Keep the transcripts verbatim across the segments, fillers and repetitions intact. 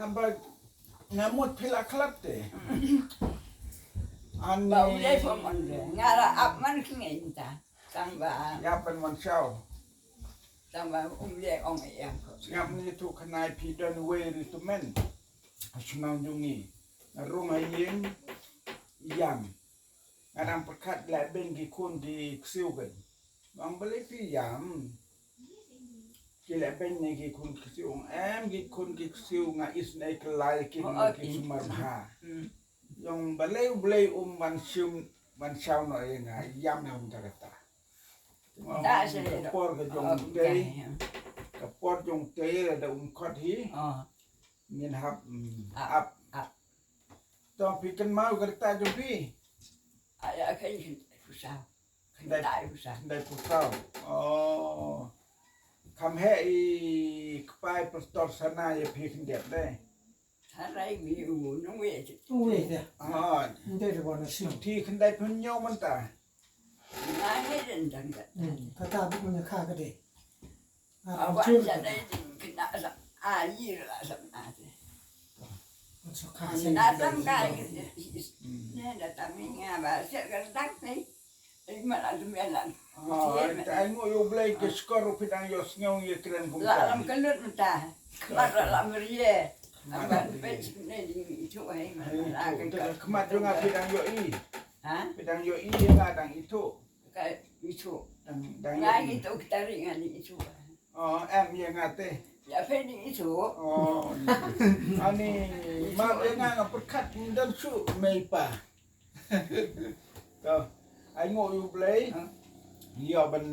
Haba nga mut phi la khlad te. Ani. Ba u dei pha mon de. Nga la ap man ki ngei ta. Tang ba. Ïa ban wan shaw. Tang ba um dei ong ïa ko. Ngam ni tu khnai phi don wei ri tu men. Shnong jong ngi. Nga rung ha ïing ïam. Nga dang pyrkhat leh beiñ ki khun ki ksiew beiñ. Ong balei phi ïam. Ki leh beiñ ne ki khun ki ksiew, ong em ki khun ki ksiew nga isynei kylla ïa ki, oh, nga ki sumar bha. Ong balei U Blei um ban shim ban shaw noh ïa nga, ïam ïa nga kata. Da se ka por ka jong tei. Ka por jong tei lada um khot hi. Ngin hap, mm, ap. Ap. To phi kynmaw ka rta jong phi. Ai, ai, khyndai phew saw. Khyndai phew saw. Khyndai phew saw. Oh. Kham heh i kpa i pastor Sana ïa phi khyndiat de. Sana i mi u nong we. U we de. Ah. Ndei de bona sim. Phi khyndai phew hynñiew mynta. Nga heh den dang ka. Hmm. Kata bu ne kha ka de. Awa sa dei ding kena sa. A yi la sa na te. Sa kha sa na tam ka. Ne na tam nga ba sa ka dang te. Ai ma la dum ya la. Ah, ta ai ngo yu blei ke skor phi dang ïoh sngew ïa kren kum ta. La lam ka lut mynta. Khmat la lam rie. Aba pe ne ding itu ai ma la ka. Khmat jong nga phi dang ïoh i. Ha? Phi dang ïoh i ïa nga dang itu. Ka itu. Dang, dang ïoh i. Ngan itu kita ri ngan itu. Oh, em ïa nga te. Ïa phi ni itu. Oh. Ani ma ïa nga nga pyrkhat ym don shuh mei pa. To, ai nguh ïa U Blei. Ïa ban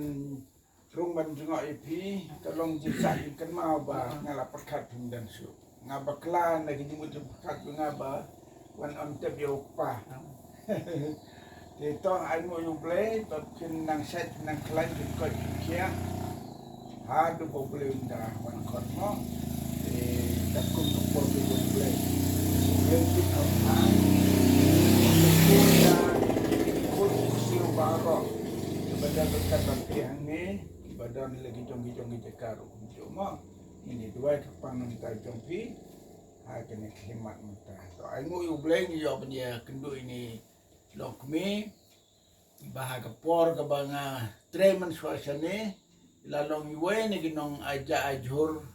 rung ban jngoh ïa phi, ka long jingshah jingkynmaw ba nga la pyrkhat phim don shuh. Nga bakla na ki jingmut jingpyrkhat jong nga ba wan ym tip ïa u kpa. Te to ai nguh ïa U Blei, to phin nang shait phin nang khlaiñ phin koit phin khiah. Haduh ba U Blei un da wan khot mo. Te katkum ka por ka jong U Blei. U Blei phin ap ha. Khun siew baroh. Ba da bynta ba phi hangne, ba don la ki jong ki jong ki jaka ruh kumjuh mo. Ngin ïa duwai kyrpang na bynta jong phi. Ha kane ka khlieh mat mynta. To ai nguh ïa U Blei ngi ïoh ban ïa kynduh ïa ine i longkmie. Ba ha ka por kaba nga trei mynshuwa shane, i la long iwei na ki nong ai ja ai jhur,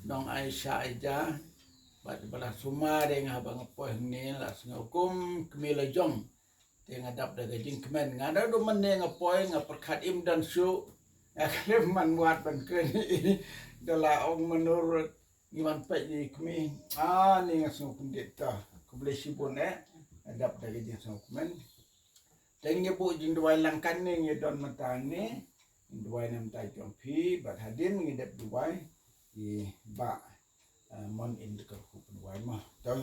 nong ai sha ai ja. Bad ba la sumar ïa nga haba nga poi hangne la sngew kum kmie la jong. Te nga dap da ka jingkmen, nga da dum mynne nga poi nga pyrkhat im don shuh. Nga khlem man wad ban kren. Da la ong mynno ruh ngi wan peit ïa i kmie. Ani nga sngew kyndit ta. Khublei shibun eh. Nga dap da ka jingsngewkmen. Te ngi buh jingduwai lang kane ngi don mynta ne. Ngi duwai na bynta jong phi bad hadien ngi dep duwai. I bah, eh, Mon in te ka ruh pynduwai mo. Tang